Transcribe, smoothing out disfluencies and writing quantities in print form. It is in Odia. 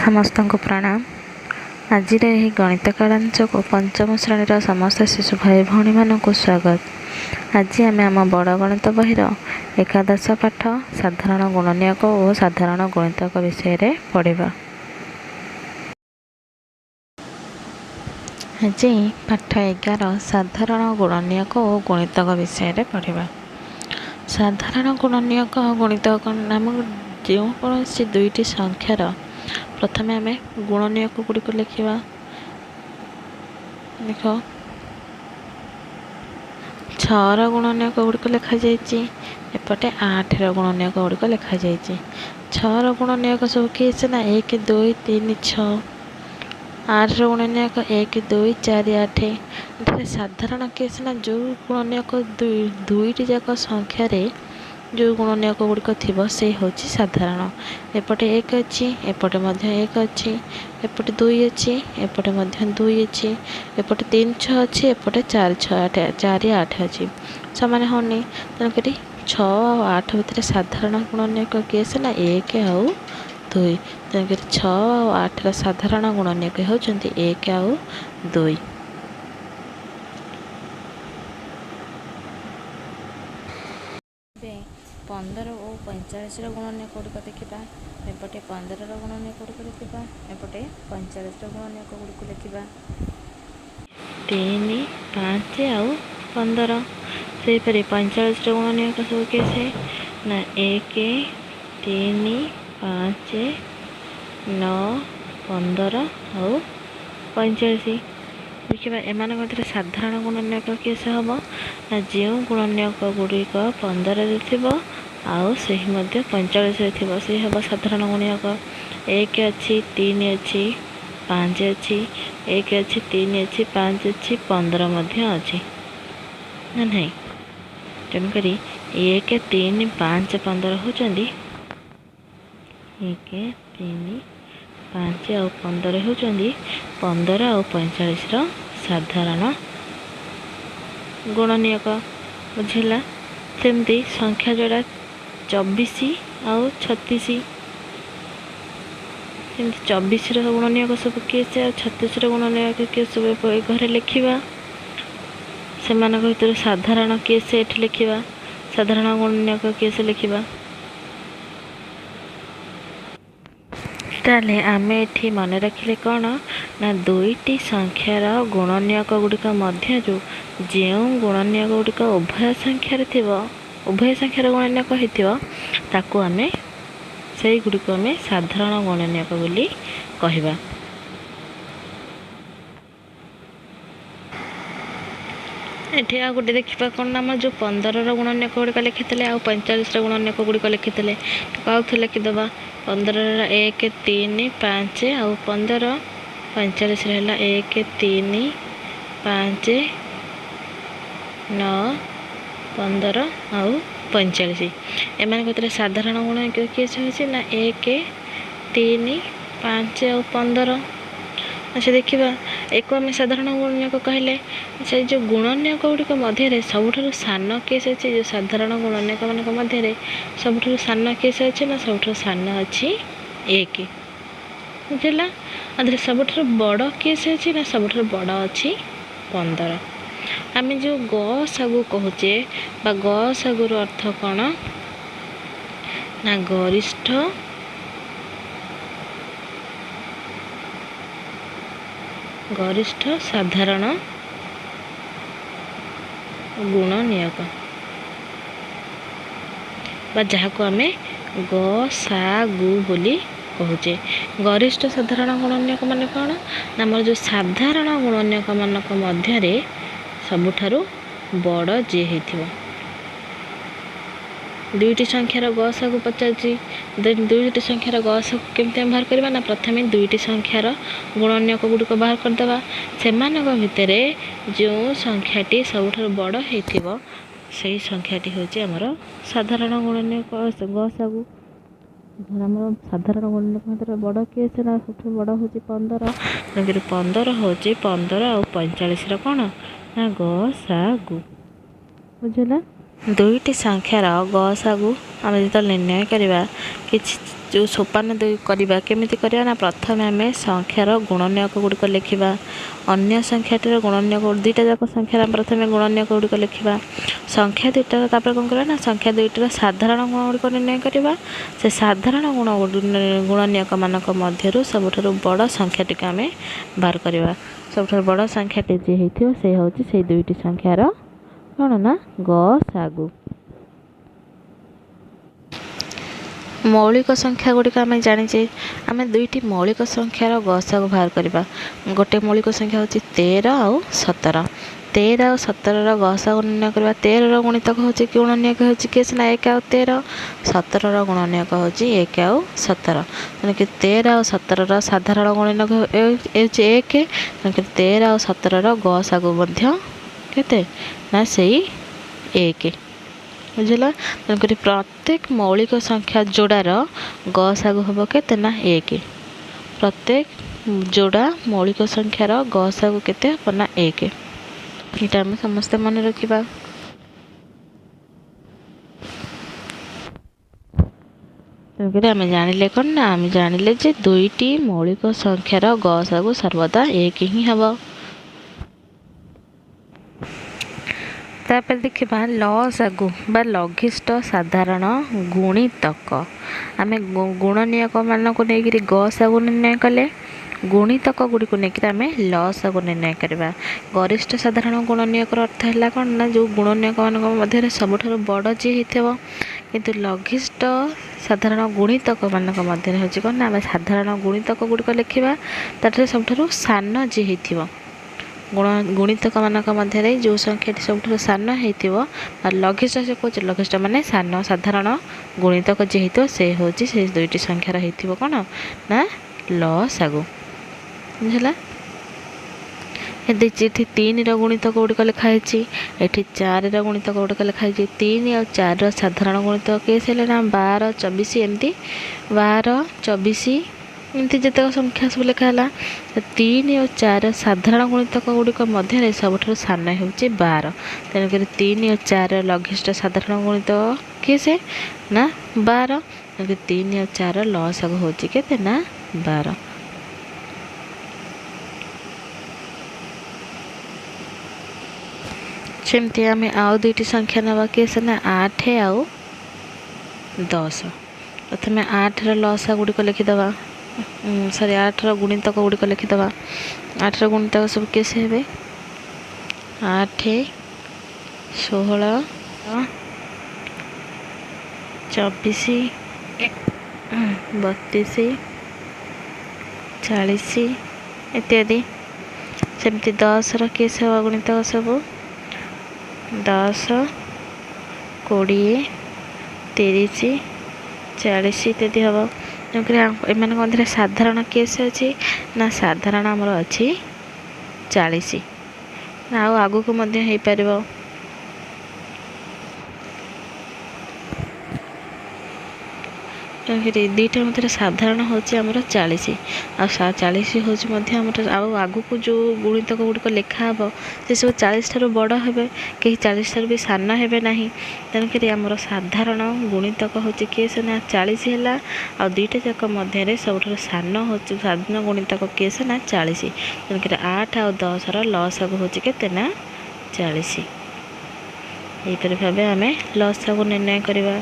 ସମସ୍ତଙ୍କୁ ପ୍ରଣାମ। ଆଜିର ଏହି ଗଣିତ କାଳାଂଶକୁ ପଞ୍ଚମ ଶ୍ରେଣୀର ସମସ୍ତ ଶିଶୁ ଭାଇ ଭଉଣୀମାନଙ୍କୁ ସ୍ୱାଗତ। ଆଜି ଆମେ ଆମ ବଡ଼ ଗଣିତ ବହିର ଏକାଦଶ ପାଠ ସାଧାରଣ ଗୁଣନୀୟକ ଓ ସାଧାରଣ ଗୁଣିତକ ବିଷୟରେ ପଢ଼ିବା। ଆଜି ପାଠ 11 ସାଧାରଣ ଗୁଣନୀୟକ ଓ ଗୁଣିତକ ବିଷୟରେ ପଢ଼ିବା। ସାଧାରଣ ଗୁଣନୀୟକ ଗୁଣିତକ ଆମ ଯେଉଁ କୌଣସି ଦୁଇଟି ସଂଖ୍ୟାର ପ୍ରଥମେ ଆମେ ଗୁଣନୀୟକ ଗୁଡ଼ିକୁ ଲେଖିବା। ଦେଖ, 6ର ଗୁଣନୀୟକ ଗୁଡ଼ିକ ଲେଖାଯାଇଛି, ଏପଟେ 8ର ଗୁଣନୀୟକ ଗୁଡ଼ିକ ଲେଖାଯାଇଛି। 6ର ଗୁଣନୀୟକ ସବୁ କିଏ ନା 1 2 3 6। 8ର ଗୁଣନୀୟକ 1 2 4 8। ଏଠାରେ ସାଧାରଣ କିଏ ନା ଯେଉଁ ଗୁଣନୀୟକ ଦୁଇଟି ଯାକ ସଂଖ୍ୟାରେ ଯେଉଁ ଗୁଣନୀୟକ ଗୁଡ଼ିକ ଥିବ ସେ ହେଉଛି ସାଧାରଣ। ଏପଟେ 1 ଅଛି, ଏପଟେ ମଧ୍ୟ 1 ଅଛି, ଏପଟେ 2 ଅଛି, ଏପଟେ ମଧ୍ୟ 2 ଅଛି, ଏପଟେ 3 6 ଅଛି, ଏପଟେ 4 6 8 4 8 ଅଛି, ସମାନ ହେଉନି। ତେଣୁକରି 6 ଆଉ 8 ଭିତରେ ସାଧାରଣ ଗୁଣନୀୟକ କିଏ ନା 1 ଆଉ 2। ତେଣୁକରି 6 ଆଉ 8ର ସାଧାରଣ ଗୁଣନୀୟକ ହେଉଛନ୍ତି 1 ଆଉ 2। ଏବେ 15 ଓ 45ର ଗୁଣନୀୟକ ଗୁଡ଼ିକ ଦେଖିବା। ଏପଟେ 15ର ଗୁଣନୀୟକ ଗୁଡ଼ିକ ଲେଖିବା, ଏପଟେ 45ର ଗୁଣନୀୟକ ଗୁଡ଼ିକୁ ଲେଖିବା। 3 5 ଆଉ 15। ସେହିପରି 45ର ଗୁଣନୀୟକ ସବୁ କିଏ ନା 1 3 5 9 15 ଆଉ 45। ଦେଖିବା ଏମାନଙ୍କ ଭିତରେ ସାଧାରଣ ଗୁଣନୀୟକ କିଏ ସେ ହେବ ନା ଯେଉଁ ଗୁଣନୀୟକ ଗୁଡ଼ିକ 15ରେ ଥିବ ଆଉ ସେହି ମଧ୍ୟ 45ରେ ଥିବ, ସେଇ ହେବ ସାଧାରଣ ଗୁଣନୀୟକ। 1 ଅଛି, 3 ଅଛି, 5 ଅଛି, 1 ଅଛି, 3 ଅଛି, 5 ଅଛି, 15 ମଧ୍ୟ ଅଛି ନା ନାହିଁ। ତେଣୁକରି 1 3 5 15 ହେଉଛନ୍ତି 1 3 5 ଆଉ 15 ହେଉଛନ୍ତି 15 ଆଉ 45ର ସାଧାରଣ ଗୁଣନୀୟକ। ବୁଝିଲା? ସେମିତି ସଂଖ୍ୟା ଯୋଡ଼ା 24 ଆଉ 36। ସେମିତି 24ର ଗୁଣନୀୟକ ସବୁ କିଏ ସେ ଆଉ 36ର ଗୁଣନୀୟକ କିଏ ସବୁ ଏ ଘରେ ଲେଖିବା। ସେମାନଙ୍କ ଭିତରୁ ସାଧାରଣ କିଏ ସେ ଏଠି ଲେଖିବା, ସାଧାରଣ ଗୁଣନୀୟକ କିଏ ସେ ଲେଖିବା। ତାହେଲେ ଆମେ ଏଠି ମନେ ରଖିଲେ କ'ଣ ନା ଦୁଇଟି ସଂଖ୍ୟାର ଗୁଣନୀୟକ ଗୁଡ଼ିକ ମଧ୍ୟରୁ ଯେଉଁ ଗୁଣନୀୟକ ଗୁଡ଼ିକ ଉଭୟ ସଂଖ୍ୟାରେ ଥିବ, ଉଭୟ ସଂଖ୍ୟାର ଗୁଣନୀୟକ ହେଇଥିବ, ତାକୁ ଆମେ ସେଇଗୁଡ଼ିକୁ ଆମେ ସାଧାରଣ ଗୁଣନୀୟକ ବୋଲି କହିବା। ଏଠି ଆଉ ଗୋଟେ ଦେଖିବା କ'ଣ ନା ଆମର ଯେଉଁ 15ର ଗୁଣନୀୟକ ଗୁଡ଼ିକ ଲେଖିଥିଲେ ଆଉ 45ର ଗୁଣନୀୟକ ଗୁଡ଼ିକ ଲେଖିଥିଲେ, ତାକୁ ଆଉ ଥରେ ଲେଖିଦେବା। 15ର 1 3 5 ଆଉ 15, 45ର ହେଲା 1 3 5 9 15 ଆଉ 45। ଏମାନଙ୍କ ଭିତରେ ସାଧାରଣ ଗୁଣନୀୟକ କିଏ ହେଉଛି ନା 1 3 5 ଆଉ 15। ଆଚ୍ଛା ଦେଖିବା, ଏକୁ ଆମେ ସାଧାରଣ ଗୁଣନୀୟକ କହିଲେ ସେ ଯେଉଁ ଗୁଣନୀୟକ ଗୁଡ଼ିକ ମଧ୍ୟରେ ସବୁଠାରୁ ସାନ କିଏ ଅଛି? ଯେଉଁ ସାଧାରଣ ଗୁଣନୀୟକ ମାନଙ୍କ ମଧ୍ୟରେ ସବୁଠାରୁ ସାନ କିଏ ଅଛି ନା ସବୁଠାରୁ ସାନ ଅଛି 1। ବୁଝିଲା? ଆଧିରେ ସବୁଠାରୁ ବଡ଼ କିଏ ଅଛି ନା ସବୁଠାରୁ ବଡ଼ ଅଛି 15। ଆମେ ଯେଉଁ ଗ ସାଗୁ କହୁଛେ ବା ଗ ସାଗୁର ଅର୍ଥ କ'ଣ ନା ଗରିଷ୍ଠ ଗରିଷ୍ଠ ସାଧାରଣ ଗୁଣନୀୟକ ବା ଯାହାକୁ ଆମେ ଗ ସା ଗୁ ବୋଲି କହୁଛେ। ଗରିଷ୍ଠ ସାଧାରଣ ଗୁଣନୀୟକ ମାନେ କ'ଣ ନା ଆମର ଯେଉଁ ସାଧାରଣ ଗୁଣନୀୟକ ମାନଙ୍କ ମଧ୍ୟରେ ସବୁଠାରୁ ବଡ଼ ଯିଏ ହେଇଥିବ। ଦୁଇଟି ସଂଖ୍ୟାର ଗ ସାଗୁ ପଚାରୁଛି, ଦୁଇଟି ସଂଖ୍ୟାର ଗ ସାଗୁ କେମିତି ଆମେ ବାହାର କରିବା ନା ପ୍ରଥମେ ଦୁଇଟି ସଂଖ୍ୟାର ଗୁଣନୀୟକ ଗୁଡ଼ିକ ବାହାର କରିଦେବା। ସେମାନଙ୍କ ଭିତରେ ଯେଉଁ ସଂଖ୍ୟାଟି ସବୁଠାରୁ ବଡ଼ ହେଇଥିବ ସେଇ ସଂଖ୍ୟାଟି ହେଉଛି ଆମର ସାଧାରଣ ଗୁଣନୀୟକ ଗ ସାଗୁ। ଆମର ସାଧାରଣ ଗୁଣନୀୟକ ଭିତରେ ବଡ଼ କିଏ ସେ ନା ସବୁଠାରୁ ବଡ଼ ହେଉଛି 15। ତେଣୁକରି 15 ହେଉଛି 15 ଆଉ 45ର କ'ଣ ନା ଗ ସା ଗୁ। ବୁଝିଲା? ଦୁଇଟି ସଂଖ୍ୟାର ଗସାଗୁ ଆମେ ଯେତେବେଳେ ନିର୍ଣ୍ଣୟ କରିବା, କିଛି ଯେଉଁ ସୋପାନ ଦୁଇ କରିବା, କେମିତି କରିବା ନା ପ୍ରଥମେ ଆମେ ସଂଖ୍ୟାର ଗୁଣନୀୟକ ଗୁଡ଼ିକ ଲେଖିବା, ଅନ୍ୟ ସଂଖ୍ୟାଟିର ଗୁଣନୀୟକ, ଦୁଇଟା ଯାକ ସଂଖ୍ୟାର ଆମେ ପ୍ରଥମେ ଗୁଣନୀୟକ ଗୁଡ଼ିକ ଲେଖିବା ସଂଖ୍ୟା ଦୁଇଟାର। ତାପରେ କ'ଣ କରିବା ନା ସଂଖ୍ୟା ଦୁଇଟିର ସାଧାରଣ ଗୁଣ ଗୁଡ଼ିକ ନିର୍ଣ୍ଣୟ କରିବା। ସେ ସାଧାରଣ ଗୁଣ ଗୁଣନୀୟକମାନଙ୍କ ମଧ୍ୟରୁ ସବୁଠାରୁ ବଡ଼ ସଂଖ୍ୟାଟିକୁ ଆମେ ବାହାର କରିବା। ସବୁଠାରୁ ବଡ଼ ସଂଖ୍ୟାଟି ଯିଏ ହେଇଥିବ, ସେ ହେଉଛି ସେଇ ଦୁଇଟି ସଂଖ୍ୟାର କ'ଣ ନା ଗସାଗୁ। ମୌଳିକ ସଂଖ୍ୟା ଗୁଡ଼ିକ ଆମେ ଜାଣିଛେ। ଆମେ ଦୁଇଟି ମୌଳିକ ସଂଖ୍ୟାର ଗସାଗୁ ବାହାର କରିବା। ଗୋଟେ ମୌଳିକ ସଂଖ୍ୟା ହେଉଛି 13 ଆଉ 17। 13 ଆଉ 17ର ଗସାଗୁ ନିର୍ଣ୍ଣୟ କରିବା। 13ର ଗୁଣିତକ ହେଉଛି, ଗୁଣନୀୟକ ହେଉଛି କିଏ ସିନା 1 ଆଉ 13। 17ର ଗୁଣନୀୟକ ହେଉଛି 1 ଆଉ 17। ତେଣୁକି 13 ଆଉ 17ର ସାଧାରଣ ଗୁଣନୀୟକ ହେଉଛି 1। ତେଣୁକରି 13 ଆଉ 17ର ଗସାଗୁ ମଧ୍ୟ କେତେ ନା ସେଇ 1। ବୁଝିଲା? ତେଣୁକରି ପ୍ରତ୍ୟେକ ମୌଳିକ ସଂଖ୍ୟା ଯୋଡ଼ାର ଗସାଗୁ ହେବ କେତେ ନା 1। ପ୍ରତ୍ୟେକ ଯୋଡ଼ା ମୌଳିକ ସଂଖ୍ୟାର ଗସାଗୁ କେତେ ହେବ ନା 1। ଏଇଟା ଆମେ ସମସ୍ତେ ମନେ ରଖିବା। ତେଣୁକରି ଆମେ ଜାଣିଲେ କ'ଣ ନା ଆମେ ଜାଣିଲେ ଯେ ଦୁଇଟି ମୌଳିକ ସଂଖ୍ୟାର ଗସାଗୁ ସର୍ବଦା 1 ହିଁ ହେବ। ତାପରେ ଦେଖିବା ଲସାଗୁ ବା ଲଘିଷ୍ଠ ସାଧାରଣ ଗୁଣିତକ। ଆମେ ଗୁଣନୀୟକମାନଙ୍କୁ ନେଇକରି ଗସାଗୁ ନିର୍ଣ୍ଣୟ କଲେ, ଗୁଣିତକ ଗୁଡ଼ିକୁ ନେଇକରି ଆମେ ଲସାଗୁ ନିର୍ଣ୍ଣୟ କରିବା। ଗରିଷ୍ଠ ସାଧାରଣ ଗୁଣନୀୟକର ଅର୍ଥ ହେଲା କ'ଣ ନା ଯେଉଁ ଗୁଣନୀୟକମାନଙ୍କ ମଧ୍ୟରେ ସବୁଠାରୁ ବଡ଼ ଯିଏ ହେଇଥିବ। କିନ୍ତୁ ଲଘିଷ୍ଠ ସାଧାରଣ ଗୁଣିତକମାନଙ୍କ ମଧ୍ୟରେ ହେଉଛି କ'ଣ ନା ଆମେ ସାଧାରଣ ଗୁଣିତକ ଗୁଡ଼ିକ ଲେଖିବା, ତାଠାରେ ସବୁଠାରୁ ସାନ ଯିଏ ହେଇଥିବ, ଗୁଣ ଗୁଣିତକମାନଙ୍କ ମଧ୍ୟରେ ଯେଉଁ ସଂଖ୍ୟାଟି ସବୁଠାରୁ ସାନ ହେଇଥିବ ବା ଲଘିଷ୍ଠ, ସେ କହୁଛି ଲଘିଷ୍ଠ ମାନେ ସାନ, ସାଧାରଣ ଗୁଣିତକ ଯିଏ ହେଇଥିବ ସେ ହେଉଛି ସେ ଦୁଇଟି ସଂଖ୍ୟାର ହେଇଥିବ କ'ଣ ନା ଲସାଗୁ। ବୁଝିଲା? ଦେଇଛି ଏଠି 3ର ଗୁଣିତକ ଗୁଡ଼ିକ ଲେଖା ହେଇଛି, ଏଠି 4ର ଗୁଣିତକ ଗୁଡ଼ିକ ଲେଖା ହେଇଛି। 3 ଆଉ 4ର ସାଧାରଣ ଗୁଣିତକ କିଏ ହେଲେ ନା 12, 24, ଏମିତି 12, 24, ଏମିତି ଯେତେକ ସଂଖ୍ୟା ସବୁ ଲେଖା ହେଲା। 3 ଓ 4 ସାଧାରଣ ଗୁଣିତକ ଗୁଡ଼ିକ ମଧ୍ୟରେ ସବୁଠାରୁ ସାନ ହେଉଛି 12। ତେଣୁକରି 3 ଓ 4 ଲଘିଷ୍ଠ ସାଧାରଣ ଗୁଣିତକ କିଏ ସେ ନା 12। ତେଣୁକରି 3 ଓ 4 ଲସାଗୁ ହେଉଛି କେତେ ନା 12। ସେମିତି ଆମେ ଆଉ ଦୁଇଟି ସଂଖ୍ୟା ନେବା, କିଏ ସେ ନା 8 ଆଉ 10। ପ୍ରଥମେ 8ର ଲସା ଗୁଡ଼ିକ ଲେଖିଦେବା, ସରି, 8ର ଗୁଣିତକ ଗୁଡ଼ିକ ଲେଖିଦେବା। 8ର ଗୁଣିତକ ସବୁ କିଏ ସେ ହେବେ? 8, 16, 24, 32, 40 ଇତ୍ୟାଦି। ସେମିତି 10ର କିଏ ହେବ ଗୁଣିତକ ସବୁ? 10, 20, 30, 40 ଇତ୍ୟାଦି ହେବ। ତେଣୁକରି ଏମାନଙ୍କ ମଧ୍ୟରେ ସାଧାରଣ କେସ୍ ଅଛି ନା ସାଧାରଣ ଆମର ଅଛି 40, ଆଉ ଆଗକୁ ମଧ୍ୟ ହେଇପାରିବ। ତେଣୁକରି ଦୁଇଟା ମଧ୍ୟରେ ସାଧାରଣ ହେଉଛି ଆମର 40, ଆଉ 40 ହେଉଛି ମଧ୍ୟ ଆମର। ଆଉ ଆଗକୁ ଯେଉଁ ଗୁଣିତକ ଗୁଡ଼ିକ ଲେଖା ହେବ ସେସବୁ 40 ଠାରୁ ବଡ଼ ହେବେ, କେହି 40 ଠାରୁ ବି ସାନ ହେବେ ନାହିଁ। ତେଣୁକରି ଆମର ସାଧାରଣ ଗୁଣିତକ ହେଉଛି କିଏ ସେ ନା 40 ହେଲା, ଆଉ ଦୁଇଟା ଯାକ ମଧ୍ୟରେ ସବୁଠାରୁ ସାନ ହେଉଛି, ସାଧାରଣ ଗୁଣିତକ କିଏ ସେ ନା 40। ତେଣୁକରି 8 ଆଉ 10ର ଲସାଗୁ ହେଉଛି କେତେ ନା 40। ଏହିପରି ଭାବେ ଆମେ ଲସାଗୁ ନିର୍ଣ୍ଣୟ କରିବା।